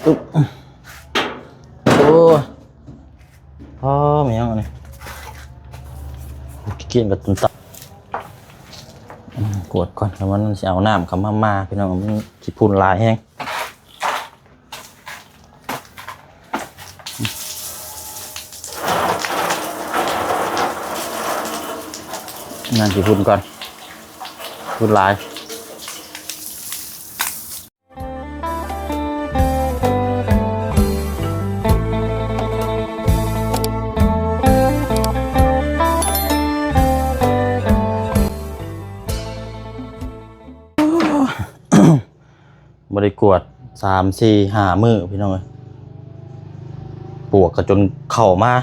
ອຶບ ໂອ້ຍ ອໍ ແມ່ນຫຍັງອັນນີ້ ຂີ້ກຽນກໍຕົນຕາ ອືມ ກວດກ່ອນ ແລ້ວມັນຊິເອົານ້ຳເຂົ້າມາ ມາ ພີ່ນ້ອງ ມັນຂີ້ຝຸ່ນຫຼາຍແຮງ. ນ້ຳຂີ້ຝຸ່ນກ່ອນ ຝຸ່ນຫຼາຍ. ບໍ່ໄດ້ກວດສາມ ສີ່ ຫ້າ ມື້ພີ່ນ້ອງເອີຍ ປວກກໍຈົນເຂົ້າມາ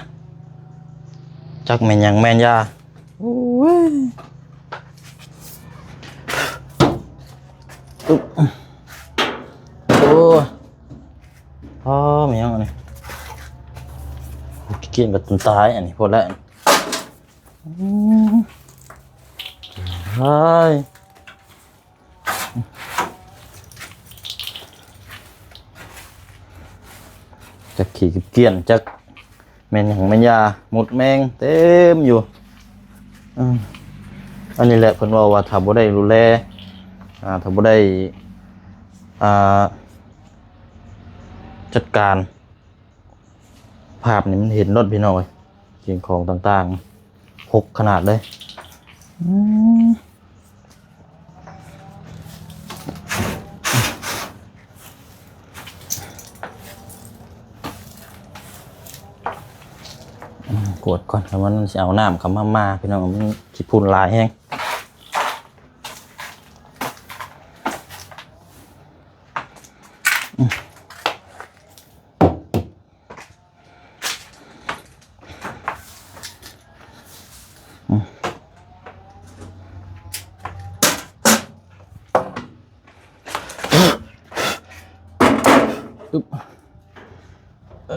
ຈັກແມ່ນຫຍັງແມ່ນຢາ. ໂອ້ຍ ອຶບ ໂອ້ຍ ອໍ ແມ່ນຫຍັງອັນນີ້ ຂີ້ກຽນກໍຕົນຕາຍອັນນີ້ ໂພດແລ້ວ ອືມ ເຮີ້ຍ. ຈັກຂີ້ກຽນ ຈັກແມ່ນຫຍັງແມ່ນຢາ ມົດແມງເຕັມຢູ່. ອືມ ອັນນີ້ແຫຼະ ເພິ່ນເວົ້າວ່າຖ້າບໍ່ໄດ້ດູແລ ອ່າ ຖ້າບໍ່ໄດ້ ອ່າ ຈັດການ ພາບນີ້ມັນເຫັນໂລດພີ່ນ້ອງເອີຍ ສິ່ງຂອງຕ່າງໆ ຫົກຂະໜາດເລີຍ. ອືມ ກວດກ່ອນ ແລ້ວມັນຊິເອົານ້ຳເຂົ້າມາ ມາ ພີ່ນ້ອງ ມັນຂີ້ຝຸ່ນຫຼາຍແຮງ. ອຶບ ເອີ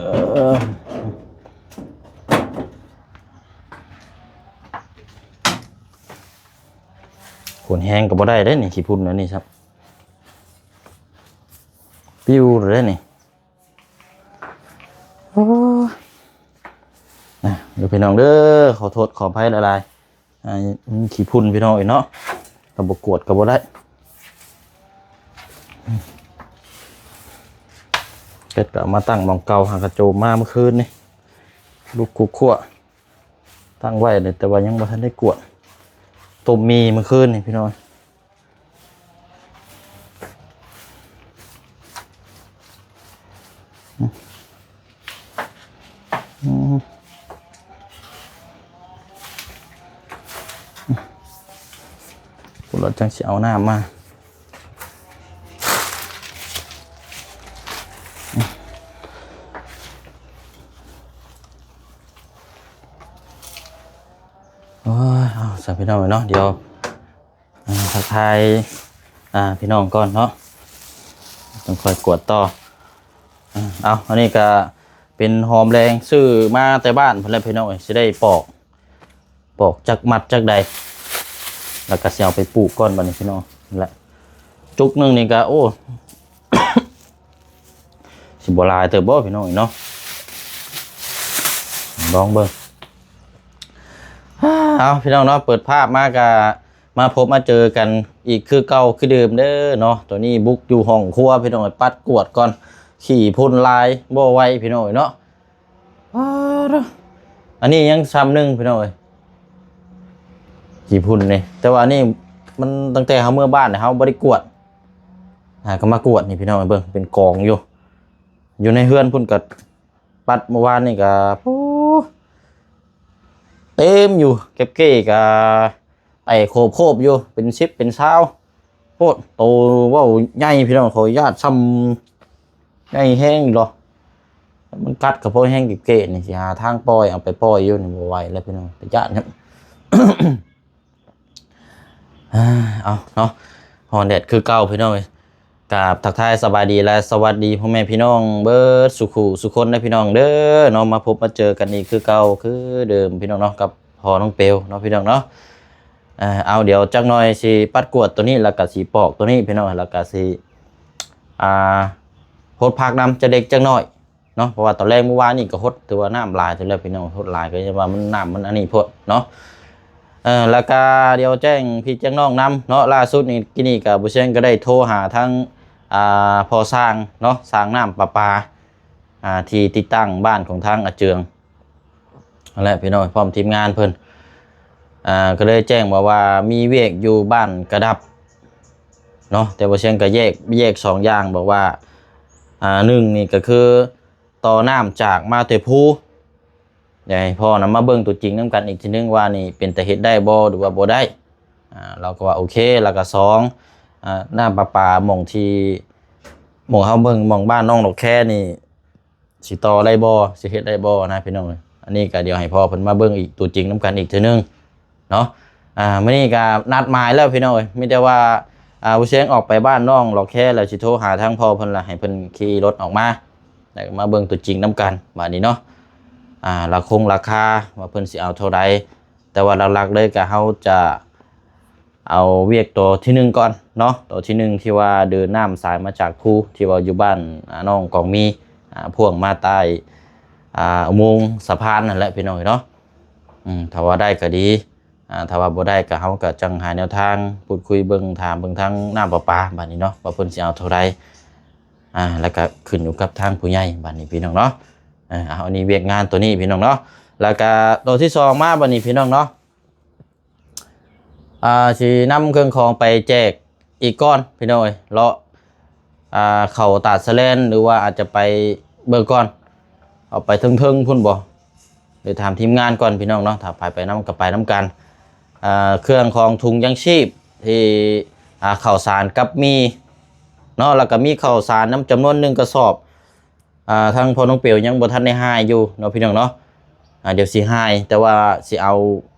ໂຫນແຮງກໍບໍ່ໄດ້ເດ້ນີ້ ຂີ້ຝຸ່ນອັນນີ້ຊ້ຳ ປິວເດ້ນີ້. ໂອ້ຍ ນະ ເດີພີ່ນ້ອງເດີ ຂໍໂທດຂໍອະໄພຫຼາຍໆ ອ່າ ມັນຂີ້ຝຸ່ນພີ່ນ້ອງເອີຍເນາະ ຖ້າບໍ່ກວດກໍບໍ່ໄດ້. ເກັບກໍເອົາມາຕັ້ງໝ່ອງເກົ່າ ຫາກະໂຈມມາເມື່ອຄືນນີ້ ລຸກຄຸກຄົວຕັ້ງໄວ້ ແຕ່ວ່າຍັງບໍ່ທັນໄດ້ກວດ ຕົ້ມໝີ່ເມື່ອຄືນນີ້ພີ່ນ້ອງ. ອືມ ພຸ້ນລະຈັ່ງຊິເອົານ້ຳມາ. ໂອ້ຍ ເອົາ ຊັ້ນພີ່ນ້ອງເນາະ ດຽວ ອ່າ ທັກທາຍ ອ່າ ພີ່ນ້ອງກ່ອນເນາະ ຈັ່ງຄ່ອຍກວດຕໍ່. ອ່າ ເອົາ ອັນນີ້ກະເປັນຫອມແດງ ຊື້ມາແຕ່ບ້ານພຸ້ນແຫຼະພີ່ນ້ອງເອີຍ ຊິໄດ້ປອກ ປອກຈັກມັດຈັກໃດ ແລ້ວກະຊິເອົາໄປປູກກ່ອນບັດນີ້ພີ່ນ້ອງ. ແລະ ຈຸກໜຶ່ງນີ້ກະ ໂອ້ ຊິບໍ່ຫຼາຍເຕີບບໍ່ພີ່ນ້ອງເນາະ ລອງເບິ່ງ. ເອົາ ພີ່ນ້ອງເນາະ ເປີດພາບມາກະມາພົບມາເຈີກັນອີກຄືເກົ່າຄືເດີມເດີເນາະ. ໂຕນີ້ບຸກຢູ່ຫ້ອງຄົວພີ່ນ້ອງ ປັດກວດກ່ອນ ຂີ້ຝຸ່ນຫຼາຍບໍ່ໄຫວພີ່ນ້ອງເນາະ. ປາດ ອັນນີ້ຍັງຊຳໜຶ່ງພີ່ນ້ອງເອີຍ ຂີ້ຝຸ່ນນີ້ ແຕ່ວ່າອັນນີ້ມັນຕັ້ງແຕ່ເຮົາເມືອບ້ານ ເຮົາບໍ່ໄດ້ກວດ ຫາກໍມາກວດນີ້ພີ່ນ້ອງເອີຍ ເບິ່ງເປັນກອງຢູ່ ຢູ່ໃນເຮືອນພຸ້ນກໍປັດເມື່ອວານນີ້ກໍ ໂອ້ ເຕັມຢູ່ ເກັບເກ້ກໍ ໄປໂຄບໆຢູ່ ເປັນສິບເປັນຊາວໂພດ ໂຕເວົ້າໃຫຍ່ພີ່ນ້ອງ ຂໍອະນຸຍາດ ຊ່ຳໃຫຍ່ແຮງຢູ່ດອກ ມັນກັດກະເພາະແຮງເກະໆນີ້ ຊິຫາທາງປ່ອຍ ເອົາໄປປ່ອຍຢູ່ນີ້ ບໍ່ໄຫວແລ້ວພີ່ນ້ອງ ຕາຢ້ານ. ເອົາເນາະ ຮ້ອນແດດຄືເກົ່າພີ່ນ້ອງເອີຍ. ກາບທັກທາຍສະບາຍດີ ແລະ ສະຫວັດດີພໍ່ແມ່ພີ່ນ້ອງເບິດສູ່ຄູ່ສູ່ຄົນເດີພີ່ນ້ອງເດີເນາະ ມາພົບມາເຈີກັນອີກຄືເກົ່າຄືເດີມພີ່ນ້ອງເນາະ ກັບພໍ່ນ້ອງເປວເນາະພີ່ນ້ອງເນາະ. ເອົາ ດຽວຈັກໜ່ອຍຊິປັດກວດໂຕນີ້ ແລ້ວກະຊິປອກໂຕນີ້ພີ່ນ້ອງ ແລ້ວກະຊິ ອ່າ ພົດຜັກນຳ ຈະເລັກຈະໜ້ອຍເນາະ ເພາະວ່າຕອນແລງມື້ວານນີ້ກໍຫົດ ຖືວ່ານ້ຳຫຼາຍເທື່ອແລ້ວ ພີ່ນ້ອງ ຫົດຫຼາຍກໍຍັງວ່າມັນ ນ້ຳມັນອັນນີ້ໂພດເນາະ. ເອີ ແລ້ວກໍດຽວແຈ້ງພີ່ແຈ້ງນ້ອງນຳເນາະ ລ່າສຸດນີ້ ກີ້ນີ້ກໍບໍ່ຊຽງກໍໄດ້ໂທຫາທາງ ອ່າ ພໍ່ຊ່າງເນາະ ຊ່າງນ້ຳປະປາ ອ່າ ທີ່ຕິດຕັ້ງບ້ານຂອງທາງອາເຈືອງຫັ້ນແຫຼະ ພີ່ນ້ອງ ພ້ອມທີມງານເພິ່ນ ອ່າ ກໍເລີຍແຈ້ງມາວ່າມີວຽກຢູ່ບ້ານກະດັບເນາະ ແຕ່ບໍ່ຊຽງກໍແຍກ ແຍກສອງຢ່າງ ບອກວ່າ ອ່າ ໜຶ່ງນີ້ກໍຄືຕໍ່ນ້ຳຈາກມາແຕ່ພູ ຢາກໃຫ້ພໍ່ນຳມາເບິ່ງຕົວຈິງນຳກັນອີກທີໜຶ່ງວ່ານີ້ເປັນຕາເຮັດໄດ້ບໍ່ ຫຼືວ່າບໍ່ໄດ້. ອ່າ ລາວກໍວ່າໂອເຄ ແລ້ວກໍສອງ ອ່າ ນ້ຳປະປາໝ່ອງທີ່ ໝ່ອງເຮົາເບິ່ງ ໝ່ອງບ້ານນ້ອງດອກແຄນີ້ ຊິຕໍ່ໄດ້ບໍ່ ຊິເຮັດໄດ້ບໍ່ນະ ພີ່ນ້ອງເອີຍ. ອັນນີ້ກໍດຽວໃຫ້ພໍ່ເພິ່ນມາເບິ່ງອີກຕົວຈິງນຳກັນອີກເທື່ອໜຶ່ງເນາະ. ອ່າ ມື້ນີ້ກໍນັດໝາຍແລ້ວ ພີ່ນ້ອງເອີຍ ມີແຕ່ວ່າ ອ່າ ບໍ່ຊຽງອອກໄປບ້ານນ້ອງດອກແຄ ແລ້ວຊິໂທຫາທາງພໍ່ເພິ່ນ ແລ້ວໃຫ້ເພິ່ນຂີ່ລົດອອກມາ ແລ້ວກໍມາເບິ່ງຕົວຈິງນຳກັນບາດນີ້ເນາະ. ອ່າ ລາຄົງລາຄາວ່າເພິ່ນຊິເອົາເທົ່າໃດ ແຕ່ວ່າຫຼັກໆເລີຍກໍເຮົາຈະເອົາວຽກຕໍ່ທີໜຶ່ງກ່ອນເນາະ ຕໍ່ທີໜຶ່ງທີ່ວ່າເດີນນ້ຳສາຍມາຈາກພູ ທີ່ວ່າຢູ່ບ້ານ ອ່າ ນ້ອງກອງມີ ອ່າ ພ່ວງມາໃຕ້ ອ່າ ອຸໂມງສະພານນັ້ນແຫຼະ ພີ່ນ້ອງເນາະ. ອືມ ຖ້າວ່າໄດ້ກໍດີ ອ່າ ຖ້າວ່າບໍ່ໄດ້ກໍເຮົາກໍຈັ່ງຫາແນວທາງ ພູດຄຸຍເບິ່ງ ຖາມເບິ່ງທາງນ້ຳປະປາບາດນີ້ເນາະ ວ່າເພິ່ນຊິເອົາເທົ່າໃດ ອ່າ ແລ້ວກໍຂຶ້ນຢູ່ກັບທາງຜູ້ໃຫຍ່ບາດນີ້ ພີ່ນ້ອງເນາະ. ເອີ ເອົາ ອັນນີ້ວຽກງານຕົວນີ້ ພີ່ນ້ອງເນາະ. ແລ້ວກໍຕົວທີສອງມາບາດນີ້ ພີ່ນ້ອງເນາະ ອ່າ ຊິນຳເຄື່ອງຂອງໄປແຈກອີກກ່ອນ ພີ່ນ້ອງເອີຍ ເລາະ ອ່າ ເຂົ້າຕາດສະແລນ ຫຼືວ່າອາດຈະໄປເບິ່ງກ່ອນ ເອົາໄປເທິງໆພຸ້ນບໍ່ ໄປຖາມທີມງານກ່ອນ ພີ່ນ້ອງເນາະ. ຖ້າໃຜໄປນຳກໍໄປນຳກັນ ອ່າ ເຄື່ອງຂອງ ທຸງຍາງຊີບ ທີ່ ອ່າ ເຂົ້າສານກັບໝີ່ເນາະ ແລ້ວກໍມີເຂົ້າສານນຳຈຳນວນໜຶ່ງກະສອບ. ອ່າ ທາງພໍ່ນ້ອງເປວຍັງບໍ່ທັນໄດ້ຮ່າຍຢູ່ເນາະ ພີ່ນ້ອງເນາະ. ອ່າ ດຽວຊິຮ່າຍ ແຕ່ວ່າຊິເອົາ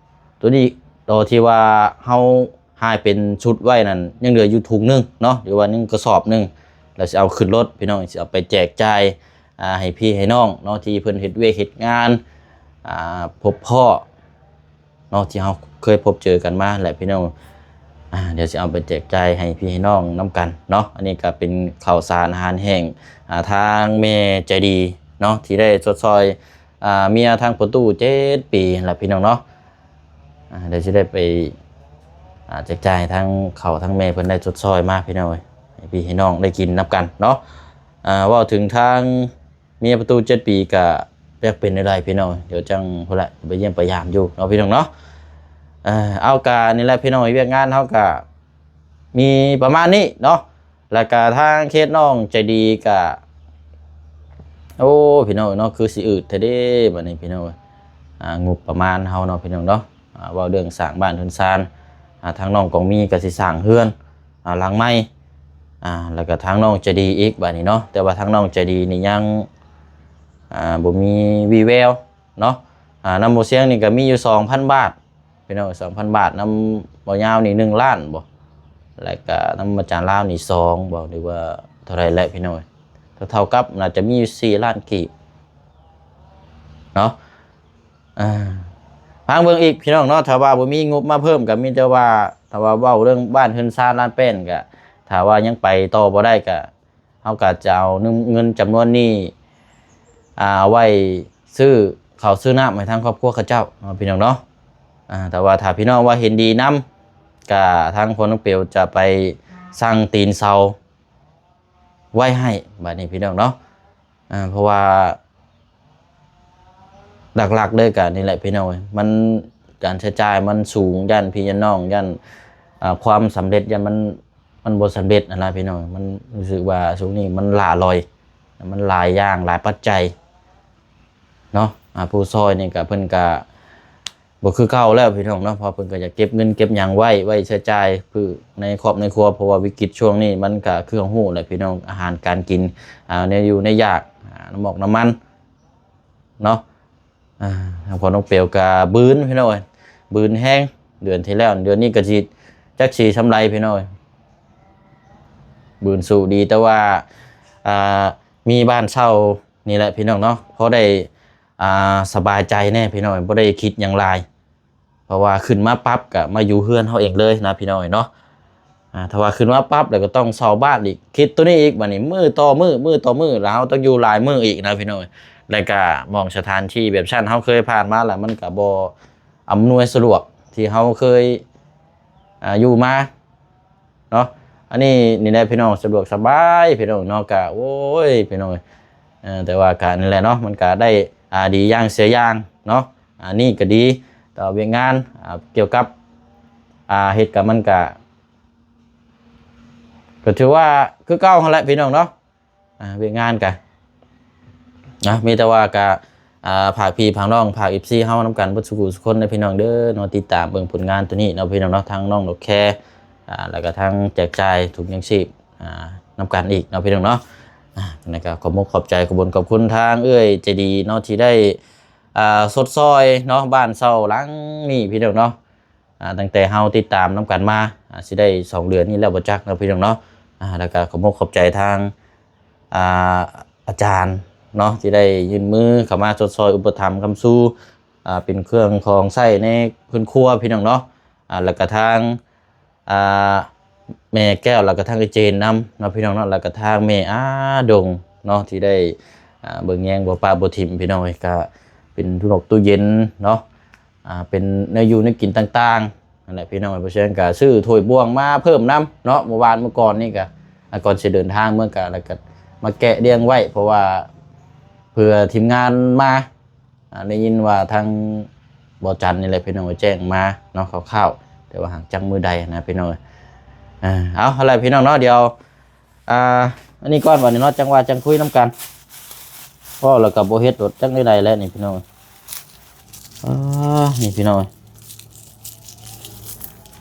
ຕົວນີ້ ຕົວທີ່ວ່າເຮົາຮ່າຍເປັນຊຸດໄວ້ນັ້ນ ຍັງເຫຼືອຢູ່ຖົງໜຶ່ງເນາະ ຫຼືວ່າໜຶ່ງກະສອບໜຶ່ງ ແລ້ວຊິເອົາຂຶ້ນລົດ ພີ່ນ້ອງ ຊິເອົາໄປແຈກຈ່າຍ ອ່າ ໃຫ້ພີ່ໃຫ້ນ້ອງເນາະ ທີ່ເພິ່ນເຮັດວຽກເຮັດງານ ອ່າ ພົບພໍ້ ເນາະ ທີ່ເຮົາເຄີຍພົບເຈີກັນມາແຫຼະ ພີ່ນ້ອງ. ອ່າ ດຽວຊິເອົາໄປແຈກຈ່າຍໃຫ້ພີ່ໃຫ້ນ້ອງນຳກັນເນາະ. ອັນນີ້ກໍເປັນເຂົ້າສານອາຫານແຫ້ງ ອ່າ ທາງແມ່ໃຈດີເນາະ ທີ່ໄດ້ຊົດຊ່ອຍ ອ່າ ເມຍທາງພໍ່ຕູ້ເຈັດປີແຫຼະ ພີ່ນ້ອງເນາະ. ອ່າ ດຽວຊິໄດ້ໄປ ອ່າ ແຈກຈ່າຍທາງເຂົ້າທາງແມ່ເພິ່ນໄດ້ຊົດຊ່ອຍມາ ພີ່ນ້ອງເອີຍ ໃຫ້ພີ່ໃຫ້ນ້ອງໄດ້ກິນນຳກັນເນາະ. ອ່າ ເວົ້າເຖິງທາງ ເມຍປະຕູເຈັດປີກະຈັກເປັນແນວໃດພີ່ນ້ອງ ດຽວຈັ່ງພຸ້ນແຫຼະ ໄປຢ້ຽມໄປຢາມຢູ່ເນາະພີ່ນ້ອງເນາະ. ເອີ ເອົາກະນີ້ແຫຼະພີ່ນ້ອງ ວຽກງານເຮົາກະມີປະມານນີ້ເນາະ. ແລ້ວກະທາງເຂດນ້ອງໃຈດີກະ ໂອ້ ພີ່ນ້ອງເນາະ ຄືຊິອືດແທ້ເດ້ບາດນີ້ພີ່ນ້ອງ. ອ່າ ງົບປະມານເຮົາເນາະພີ່ນ້ອງເນາະ ອ່າ ເວົ້າເລື່ອງສ້າງບ້ານເຮືອນຊານ ອ່າ ທາງນ້ອງກອງມີກະຊິສ້າງເຮືອນ ອ່າ ຫຼັງໃໝ່ ອ່າ ແລ້ວກະທາງນ້ອງໃຈດີອີກບາດນີ້ເນາະ. ແຕ່ວ່າທາງນ້ອງໃຈດີນີ້ຍັງ ອ່າ ບໍ່ມີວີ່ແວວເນາະ. ອ່າ ນຳບໍ່ຊຽງນີ້ກະມີຢູ່ສອງພັນບາດພີ່ນ້ອງ ສອງພັນບາດ. ນຳບໍ່ຍາວນີ້ໜຶ່ງລ້ານບໍ່ ແລ້ວກະນຳອາຈານລາວນີ້ສອງບໍ່ ຫຼືວ່າເທົ່າໃດແຫຼະພີ່ນ້ອງ ເທົ່າກັບໜ້າຈະມີຢູ່ສີ່ລ້ານກີບເນາະ. ອ່າ ຟັງເບິ່ງອີກພີ່ນ້ອງເນາະ ຖ້າວ່າບໍ່ມີງົບມາເພີ່ມ ກໍມີແຕ່ວ່າ ຖ້າວ່າເວົ້າເລື່ອງບ້ານເຮືອນຊານລານແປ້ນ ກໍຖ້າວ່າຍັງໄປຕໍ່ບໍ່ໄດ້ ກໍເຮົາກໍຈະເອົາເງິນຈຳນວນນີ້ ອ່າ ໄວ້ຊື້ເຂົ້າຊື້ນ້ຳໃຫ້ທາງຄອບຄົວເຂົາເຈົ້າເນາະ ພີ່ນ້ອງເນາະ. ອ່າ ແຕ່ວ່າຖ້າພີ່ນ້ອງວ່າເຫັນດີນຳ ກໍທາງພໍ່ນ້ອງເປວຈະໄປສັ່ງຕີນເສົາ ໄວ້ໃຫ້ບາດນີ້ພີ່ນ້ອງເນາະ. ອ່າ ເພາະວ່າຫຼັກໆເລີຍກະນີ້ແຫຼະພີ່ນ້ອງເອີຍ ມັນ ການໃຊ້ຈ່າຍມັນສູງ ຢ້ານພີ່ຢ້ານນ້ອງ ຢ້ານ ອ່າ ຄວາມສຳເລັດ ຢ້ານມັນ ມັນບໍ່ສຳເລັດຫັ້ນນະພີ່ນ້ອງ. ມັນຮູ້ສຶກວ່າຊ່ວງນີ້ມັນຫຼ້າລອຍ ມັນຫຼາຍຢ່າງຫຼາຍປັດໄຈເນາະ. ອ່າ ຜູ້ຊ່ອຍນີ້ກະເພິ່ນກະ ບໍ່ຄືເກົ່າແລ້ວພີ່ນ້ອງເນາະ ເພາະເພິ່ນກໍຢາກເກັບເງິນເກັບຫຍັງໄວ້ ໄວ້ໃຊ້ຈ່າຍ ຄືໃນຄອບໃນຄົວ ເພາະວ່າວິກິດຊ່ວງນີ້ມັນກໍຄືເຮົາຮູ້ແຫຼະພີ່ນ້ອງ ອາຫານການກິນ ອ່າ ແນວຢູ່ແນວຢາກ ອ່າ ນ້ຳໝອກນ້ຳມັນເນາະ. ອ່າ ທາງພໍ່ນ້ອງເປວກໍບືນພີ່ນ້ອງເອີຍ ບືນແຮງ ເດືອນທີ່ແລ້ວ ເດືອນນີ້ກໍຊິຈັກຊິຊ່ຳໃດພີ່ນ້ອງເອີຍ ບືນສູ້ດີ ແຕ່ວ່າ ອ່າ ມີບ້ານເຊົ່າ ນີ້ແຫຼະພີ່ນ້ອງເນາະ ພໍໄດ້ ອ່າ ສະບາຍໃຈແດ່ພີ່ນ້ອງ ບໍ່ໄດ້ຄິດຫຍັງຫຼາຍ ເພາະວ່າຂຶ້ນມາປັບກະມາຢູ່ເຮືອນເຮົາເອງເລີຍນະພີ່ນ້ອງເນາະ. ອ່າ ຖ້າວ່າຂຶ້ນມາປັບ ແລ້ວກໍຕ້ອງເຊົ່າບ້ານອີກ ຄິດໂຕນີ້ອີກ ບາດນີ້ມື້ຕໍ່ມື້ ມື້ຕໍ່ມື້ ແລ້ວເຮົາຕ້ອງຢູ່ຫຼາຍມື້ອີກນະພີ່ນ້ອງ. ແລ້ວກະໝ່ອງສະຖານທີ່ແບບຊັ້ນ ເຮົາເຄີຍຜ່ານມາແລ້ວ ມັນກະບໍ່ອຳນວຍສະດວກທີ່ເຮົາເຄີຍ ອ່າ ຢູ່ມາເນາະ. ອັນນີ້ນີ້ແຫຼະພີ່ນ້ອງ ສະດວກສະບາຍພີ່ນ້ອງເນາະ. ກະ ໂອ້ຍ ພີ່ນ້ອງເອີຍ ເອີ ແຕ່ວ່າກະນີ້ແຫຼະເນາະ ມັນກະໄດ້ ອ່າ ດີຢ່າງເສຍຢ່າງເນາະ. ອັນນີ້ກະດີຕໍ່ວຽກງານ ອ່າ ກ່ຽວກັບ ອ່າ ເຮັດກະ ມັນກະ ກໍຖືວ່າຄືເກົ່າຫັ້ນແຫຼະພີ່ນ້ອງເນາະ. ອ່າ ວຽກງານກະ ນະ ມີແຕ່ວ່າກະ ອ່າ ຝາກພີ່ຝາກນ້ອງ ຝາກເອັຟຊີເຮົານຳກັນເບິດສູ່ຜູ້ສູ່ຄົນເດີພີ່ນ້ອງເດີເນາະ. ຕິດຕາມເບິ່ງຜົນງານໂຕນີ້ເນາະພີ່ນ້ອງເນາະ ທັງນ້ອງດອກແຄ ອ່າ ແລ້ວກະທັງແຈກຈ່າຍຖົງຍັງຊີບ ອ່າ ນຳກັນອີກເນາະພີ່ນ້ອງເນາະ. ອ່າ ແລ້ວກະຂອບມຸກຂອບໃຈ ຂອບບຸນຂອບຄຸນທາງເອື້ອຍໃຈດີເນາະ ທີ່ໄດ້ ອ່າ ຊົດຊ່ອຍເນາະ ບ້ານເຊົ່າຫຼັງນີ້ພີ່ນ້ອງເນາະ. ອ່າ ຕັ້ງແຕ່ເຮົາຕິດຕາມນຳກັນມາ ອ່າ ຊິໄດ້ສອງເດືອນນີ້ແລ້ວບໍ່ຈັກເນາະພີ່ນ້ອງເນາະ. ອ່າ ແລ້ວກະຂອບມຸກຂອບໃຈທາງ ອ່າ ອາຈານເນາະ ທີ່ໄດ້ຍື່ນມືເຂົ້າມາຊົດຊ່ອຍອຸປະຖຳຄ້ຳຊູ ອ່າ ເປັນເຄື່ອງຂອງໃຊ້ໃນເຮືອນຄົວພີ່ນ້ອງເນາະ. ອ່າ ແລ້ວກະທາງ ອ່າ ແມ່ແກ້ວ ແລ້ວກະທາງເອື້ອຍເຈນນຳເນາະພີ່ນ້ອງເນາະ ແລ້ວກະທາງແມ່ອາດົງເນາະ ທີ່ໄດ້ ອ່າ ເບິ່ງແຍງບໍ່ປະບໍ່ຖິ້ມພີ່ນ້ອງເອີຍ. ກະເປັນຕູ້ນົກຕູ້ເຢັນເນາະ ອ່າ ເປັນແນວຢູ່ແນວກິນຕ່າງໆ ນັ້ນແຫຼະພີ່ນ້ອງເອີຍ. ເພາະສະນັ້ນກະຊື້ຖ້ວຍບ່ວງມາເພີ່ມນຳເນາະ ມື້ວານມື້ກ່ອນນີ້ກະ ອ່າ ກ່ອນຊິເດີນທາງເມືອກະ ແລ້ວກະມາແກະລຽງໄວ້ ເພາະວ່າເພື່ອທີມງານມາ ອ່າ ໄດ້ຍິນວ່າທາງບໍ່ຈັນນີ້ແຫຼະພີ່ນ້ອງ ແຈ້ງມາເນາະ ຄ່າວໆ ແຕ່ວ່າຫາກຈັກມື້ໃດນະພີ່ນ້ອງເອີຍ. ເອົາ ຫັ້ນແຫຼະພີ່ນ້ອງເນາະ ດຽວ ອ່າ ອັນນີ້ກ່ອນ ບາດນີ້ເນາະ ຈັ່ງວ່າຈັ່ງຄຸຍນຳກັນ. ເວົ້າແລ້ວກໍບໍ່ເຮັດໂດດ ຈັກແນວໃດແຫຼະນີ້ພີ່ນ້ອງ. ອ່າ ນີ້ພີ່ນ້ອງ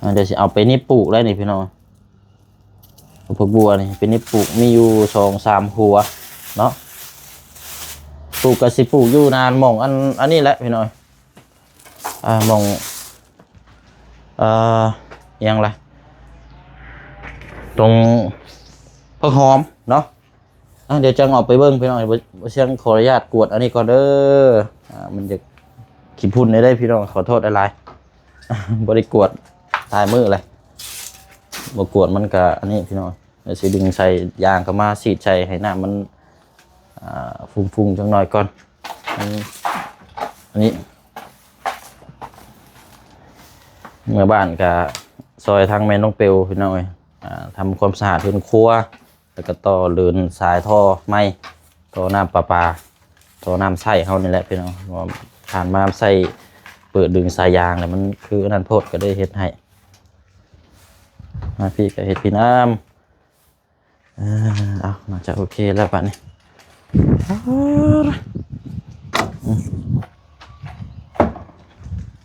ອ່າ ດຽວຊິເອົາໄປໜິບປູກແລ້ວນີ້ພີ່ນ້ອງ. ເອົາຜັກບົວນີ້ໄປໜິບປູກ ມີຢູ່ສອງສາມຫົວເນາະ. ປູກກໍຊິປູກຢູ່ນານໝ່ອງອັນ ອັນນີ້ແຫຼະພີ່ນ້ອງ. ອ່າ ໝ່ອງ ເອີ ຫຍັງລະ ຕົງຜັກຫອມເນາະ. ອ່າ ດຽວຈັ່ງອອກໄປເບິ່ງພີ່ນ້ອງ. ບໍ່ ບໍ່ ສຽງຂໍອະນຸຍາດກວດອັນນີ້ກ່ອນເດີ. ອ່າ ມັນຈະຂີ້ຝຸ່ນໄດ້ພີ່ນ້ອງ ຂໍໂທດຫຼາຍໆ ບໍ່ໄດ້ກວດຫຼາຍມື້ແລ້ວ ບໍ່ກວດມັນກະອັນນີ້ພີ່ນ້ອງ. ດຽວຊິດຶງສາຍຢາງເຂົ້າມາສີດໃສ່ໃຫ້ນ້ຳມັນ ອ່າ ຟຸ້ງໆຈັກໜ້ອຍກ່ອນ. ອັນ ອັນນີ້ ເມືອບ້ານກະຊ່ອຍທາງແມ່ນ້ອງເປວພີ່ນ້ອງເອີຍ ອ່າ ທຳຄວາມສະອາດເຮືອນຄົວ ແລ້ວກະຕໍ່ເດີນສາຍທໍ່ໃໝ່ ທໍ່ນ້ຳປະປາ ທໍ່ນ້ຳໃຊ້ເຮົານີ້ແຫຼະພີ່ນ້ອງ. ວ່າຜ່ານມາໃຊ້ເປີດດຶງສາຍຢາງແລ້ວມັນຄືອັນນັ້ນໂພດ ກໍໄດ້ເຮັດໃຫ້ ມາພີ້ກໍເຮັດພີ້ນຳ. ເອີ ເອົາ ໜ້າຈະໂອເຄແລ້ວບາດນີ້. ອືມ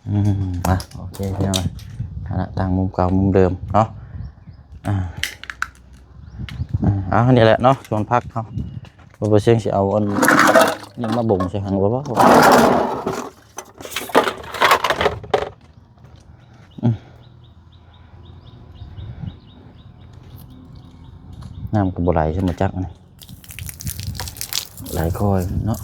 ອືມ ອ່ະ ໂອເຄພີ່ນ້ອງ ຫັ້ນລະ ຕັ້ງມຸມເກົ່າມຸມເດີມເນາະ. ອ່າ ອ່າ ເອົາ ນີ້ແຫຼະເນາະ ສວນຜັກເຮົາ. ບໍ່ ບໍ່ສຽງຊິເອົາອັນນີ້ມາບົ່ງໃສ່ຫັ້ນບໍ່? ອືມ ນ້ຳກໍບໍ່ໄຫຼຊະ ບໍ່ຈັກນີ້ ໄຫຼຄ່ອຍເນາະ.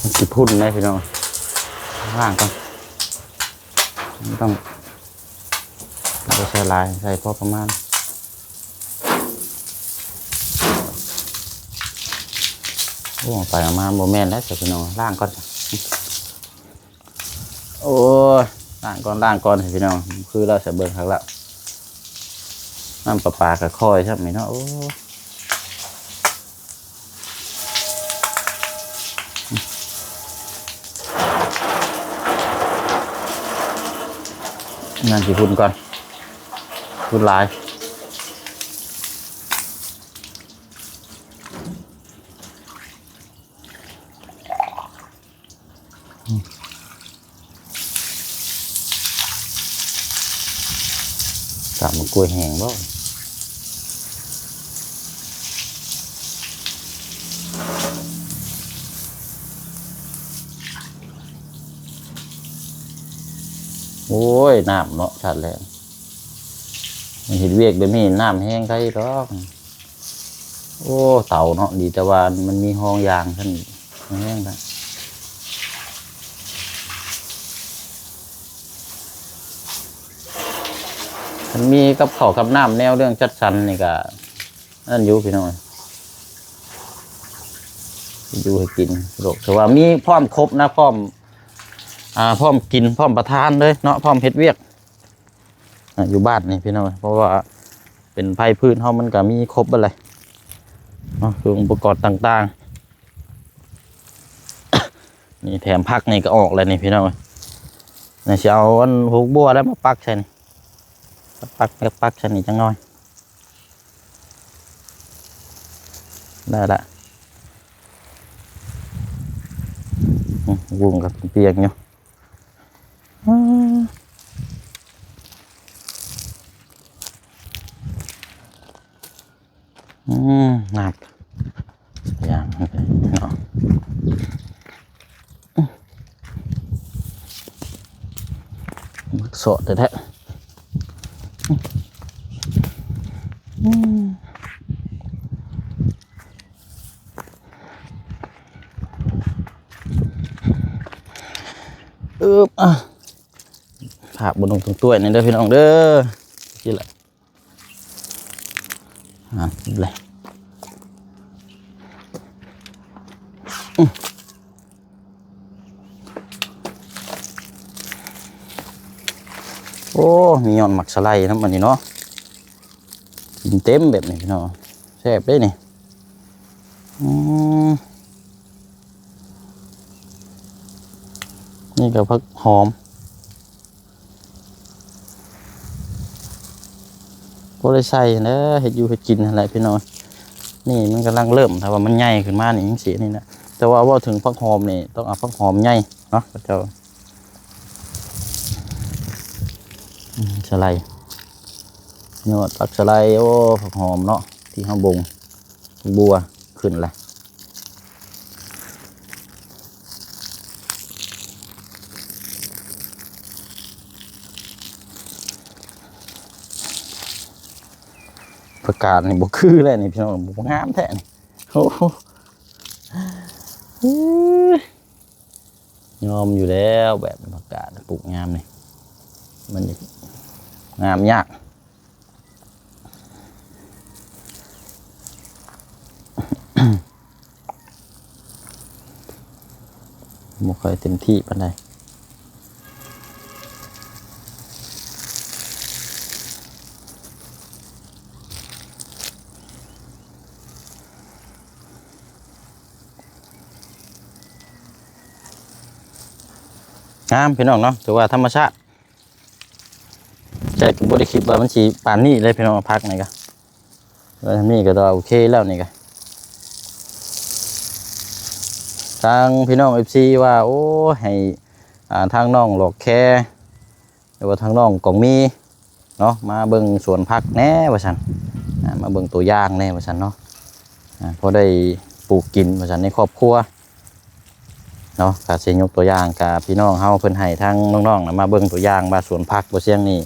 ມັນຊິພຸ້ນໄດ໋ພີ່ນ້ອງ ລ້າງກ່ອນ. ບໍ່ຕ້ອງ ບໍ່ໃສ່ຫຼາຍ ໃສ່ພໍປະມານ. ໂອ້ ໄປເອົາມາບໍ່ແມ່ນແລ້ວ ພີ່ນ້ອງ ລ້າງກ່ອນ. ໂອ້ຍ ລ້າງກ່ອນ ລ້າງກ່ອນພີ່ນ້ອງ. ຄືແລ້ວ ໃສ່ເບິ່ງຄັກແລ້ວ ນ້ຳປະປາກໍຄ່ອຍຊ້ຳນີ້ເນາະ. ໂອ້ ນັ້ນຊິຝຸ່ນກ່ອນ ຝຸ່ນຫຼາຍ. ຕຳໝາກກ້ວຍແຫ້ງບໍ່? ໂອ້ຍ ນ້ຳເນາະ ທາດແລ້ວ ມັນເຮັດວຽກແບບນີ້ ນ້ຳແຮງໄດ້ດອກ. ໂອ້ ເຕົາເນາະ ດີແຕ່ວ່າມັນມີຮອງຢາງຊັ້ນ ແຮງໄດ໋. ຄັນມີກັບເຂົ້າກັບນ້ຳ ແນວເລື່ອງຈັດສັນນີ້ກະ ອັນນັ້ນຢູ່ພີ່ນ້ອງ ຢູ່ໃຫ້ກິນສະດວກ ຖືວ່າມີພ້ອມຄົບນະ ພ້ອມ ອ່າ ພ້ອມກິນ ພ້ອມປະທານເລີຍເນາະ ພ້ອມເຮັດວຽກ ອ່າ ຢູ່ບ້ານນີ້ພີ່ນ້ອງ ເພາະວ່າເປັນໄພພື້ນເຮົາ ມັນກະມີຄົບເບິດແຫຼະເນາະ ເຄື່ອງອຸປະກອນຕ່າງໆ. ນີ້ແຖມຜັກນີ້ກະອອກແລ້ວນີ້ພີ່ນ້ອງ ນີ້ຊິເອົາອັນຫົວບົວແລ້ວມາປັກໃສ່ນີ້ ປັກ ປັກ ປັກໃສ່ນີ້ຈັກໜ່ອຍ ໄດ້ລະ ອືມ ວຸ້ງກະປຽກຢູ່ ອືມ ອືມ ນັບຢ່າງເນາະ ມັກສອດແທ້ໆ ອືມ ອຶບ ອ່ະ ພາບບໍ່ລົງຕົງຕ້ວຍນີ້ເດີພີ່ນ້ອງເດີ ຊິລະ ອ່າ ເລີຍ ອືມ ໂອ້ ມີຍ້ອນໝາກສະໄລນຳອັນນີ້ເນາະ ກິນເຕັມແບບນີ້ພີ່ນ້ອງ ແຊບເດ້ນີ້ ອືມ ນີ້ກະຜັກຫອມ ບໍ່ໄດ້ໃສ່ຫັ້ນແຫຼະ ເຮັດຢູ່ເຮັດກິນຫັ້ນແຫຼະພີ່ນ້ອງ ນີ້ມັນກຳລັງເລີ່ມ ຖ້າວ່າມັນໃຫຍ່ຂຶ້ນມານີ້ ຈັ່ງຊີ້ນີ້ນະ ແຕ່ວ່າເວົ້າເຖິງຜັກຫອມນີ້ ຕ້ອງເອົາຜັກຫອມໃຫຍ່ເນາະ ເຂົາເຈົ້າ ອືມ ສະໄລ ຍອດຜັກສະໄລ ໂອ້ ຜັກຫອມເນາະ ທີ່ເຮົາບົ່ງ ບົວຂຶ້ນລະ ຜັກກາດນີ້ບໍ່ຄືແລ້ວນີ້ພີ່ນ້ອງ ບໍ່ງາມແທ້ນີ້ ໂອ້ໂຫ ຍອມຢູ່ແລ້ວ ແບບຜັກກາດປູກຍາມນີ້ ມັນງາມຍາກ ບໍ່ຄ່ອຍເຕັມທີ່ປານໃດ. ງາມພີ່ນ້ອງເນາະ ຖືວ່າທຳມະຊາດ ແຕ່ກະບໍ່ໄດ້ຄິດວ່າມັນຊິປານນີ້ເລີຍພີ່ນ້ອງ ຜັກນີ້ກະ ແລ້ວທຳນີ້ກະຖືວ່າໂອເຄແລ້ວນີ້ກະ ທາງພີ່ນ້ອງເອັຟຊີວ່າ ໂອ້ ໃຫ້ ອ່າ ທາງນ້ອງຫຼອກແຄ ຫຼືວ່າທາງນ້ອງກອງມີເນາະ ມາເບິ່ງສວນຜັກແດ່ວ່າຊັ້ນ ອ່າ ມາເບິ່ງຕົວຢ່າງແດ່ວ່າຊັ້ນເນາະ ອ່າ ພໍໄດ້ປູກກິນວ່າຊັ້ນໃນຄອບຄົວເນາະ ກະຊິຍົກຕົວຢ່າງ ກະພີ່ນ້ອງເຮົາເພິ່ນໃຫ້ທາງນ້ອງໆນະ ມາເບິ່ງຕົວຢ່າງວ່າສວນຜັກບໍ່ຊຽງນີ້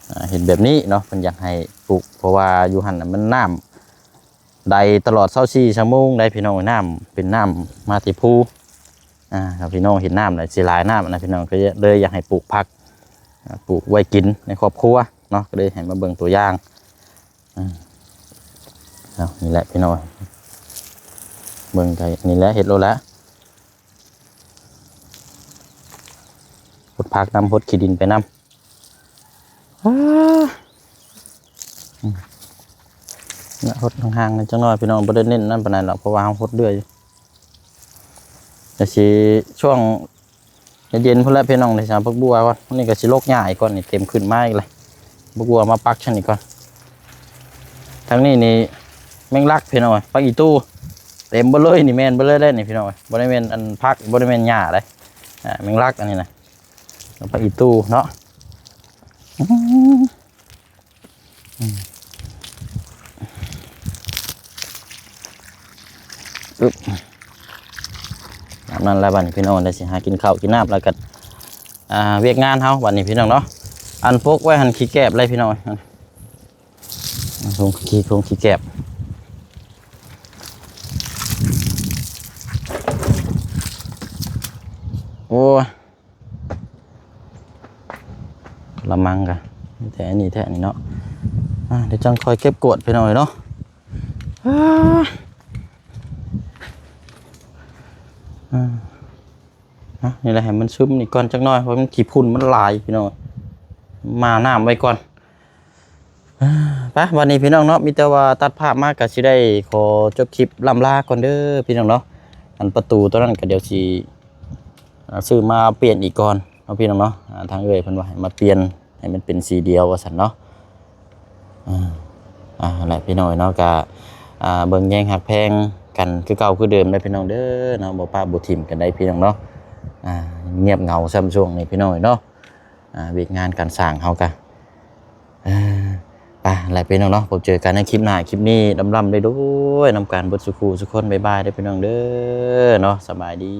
ອ່າ ເຮັດແບບນີ້ເນາະ ເພິ່ນຢາກໃຫ້ປູກ ເພາະວ່າຢູ່ຫັ້ນນະມັນນ້ຳ ໄດ້ຕະຫຼອດຊາວສີ່ຊົ່ວໂມງໄດ໋ພີ່ນ້ອງ ນ້ຳເປັນນ້ຳມາແຕ່ພູ ອ່າ ຖ້າພີ່ນ້ອງເຫັນນ້ຳແລ້ວຊິຫຼາຍນ້ຳນະ ພີ່ນ້ອງກະເລີຍຢາກໃຫ້ປູກຜັກ ອ່າ ປູກໄວ້ກິນໃນຄອບຄົວເນາະ ກະເລີຍໃຫ້ມາເບິ່ງຕົວຢ່າງ ອ່າ ເອົາ ນີ້ແຫຼະພີ່ນ້ອງ ເບິ່ງໄດ້ ນີ້ແຫຼະ ເຮັດໂລດແຫຼະ ຫົດຜັກນຳ ຫົດຂີ້ດິນໄປນຳ. ອາ ອືມ ນະ ຫົດຫ່າງໆ ໜ້ອຍຈັກໜ້ອຍພີ່ນ້ອງ ບໍ່ໄດ້ເນັ້ນນັ້ນປານໃດດອກ ເພາະວ່າເຮົາຫົດເລື້ອຍຢູ່ ແຕ່ຊິຊ່ວງເຢັນໆ ພຸ້ນແຫຼະພີ່ນ້ອງ ໄດ້ສາມຜັກບົວກ່ອນ ນີ້ກະຊິລົກຫຍ້າອີກກ່ອນ ນີ້ເຕັມຂຶ້ນມາອີກແລ້ວ ຜັກບົວມາປັກຊັ້ນນີ້ກ່ອນ ທາງນີ້ນີ້ແມງລັກພີ່ນ້ອງ ຜັກອີ່ຕູ່ ເຕັມເບິດເລີຍ ນີ້ແມ່ນເບິດເລີຍເດ້ນີ້ພີ່ນ້ອງ ບໍ່ໄດ້ແມ່ນອັນຜັກ ບໍ່ໄດ້ແມ່ນຫຍ້າເດ້ ອາ ແມງລັກອັນນີ້ນະ. ແລ້ວກໍອີ່ຕູ່ເນາະ ອືມ ອືມ ອຶບ ຕາມນັ້ນແຫຼະ ບາດນີ້ພີ່ນ້ອງ ໄດ້ຊິຫາກິນເຂົ້າກິນນ້ຳ ແລ້ວກໍ ອ່າ ວຽກງານເຮົາບາດນີ້ພີ່ນ້ອງເນາະ ອັນປົກໄວ້ຫັ້ນຂີ້ແກບເລີຍພີ່ນ້ອງ. ຖົງຂີ້ ຖົງຂີ້ແກບ ໂ ໂອ້ຍ ລະມັງກະມີແຕ່ອັນນີ້ແທ້ນີ້ເນາະ. ອ່າ ດຽວຈັ່ງຄ່ອຍເກັບກວາດພີ່ນ້ອງເອີຍເນາະ. ອ່າ ອ່າ ອ່ະ ນີ້ແຫຼະ ໃຫ້ມັນຊຶມນີ້ກ່ອນຈັກໜ້ອຍ ເພາະມັນຂີ້ຝຸ່ນມັນຫຼາຍພີ່ນ້ອງ ມານ້ຳໄວ້ກ່ອນ. ອ່າ ໄປ ບັດນີ້ພີ່ນ້ອງເນາະ ມີແຕ່ວ່າຕັດພາບມາກະຊິໄດ້ຂໍຈົບຄລິບລ່ຳລາກ່ອນເດີພີ່ນ້ອງເນາະ. ອັນປະຕູໂຕນັ້ນກະດຽວຊິ ອ່າ ຊື້ມາປ່ຽນອີກກ່ອນເນາະພີ່ນ້ອງເນາະ. ອ່າ ທາງເອື້ອຍເພິ່ນວ່າໃຫ້ມາປ່ຽນໃຫ້ມັນເປັນສີດຽວວ່າຊັ້ນເນາະ. ອ່າ ອ່າ ນັ້ນແຫຼະພີ່ນ້ອງເນາະ ກະ ອ່າ ເບິ່ງແຍງຮັກແພງກັນຄືເກົ່າຄືເດີມເດີພີ່ນ້ອງເດີເນາະ ບໍ່ປະບໍ່ຖິ້ມກັນໄດ໋ພີ່ນ້ອງເນາະ. ອ່າ ງຽບເຫງົາຊ້ຳຊ່ວງນີ້ພີ່ນ້ອງເນາະ. ອ່າ ວຽກງານການສ້າງເຮົາກະ ອ່າ ໄປແຫຼະພີ່ນ້ອງເນາະ ພົບເຈີກັນໃນຄລິບໜ້າ. ຄລິບນີ້ລ່ຳໆລວຍໆນຳກັນເບິດສູ່ຄູ່ສູ່ຄົນ ບາຍບາຍເດີພີ່ນ້ອງເດີເນາະ ສະບາຍດີ.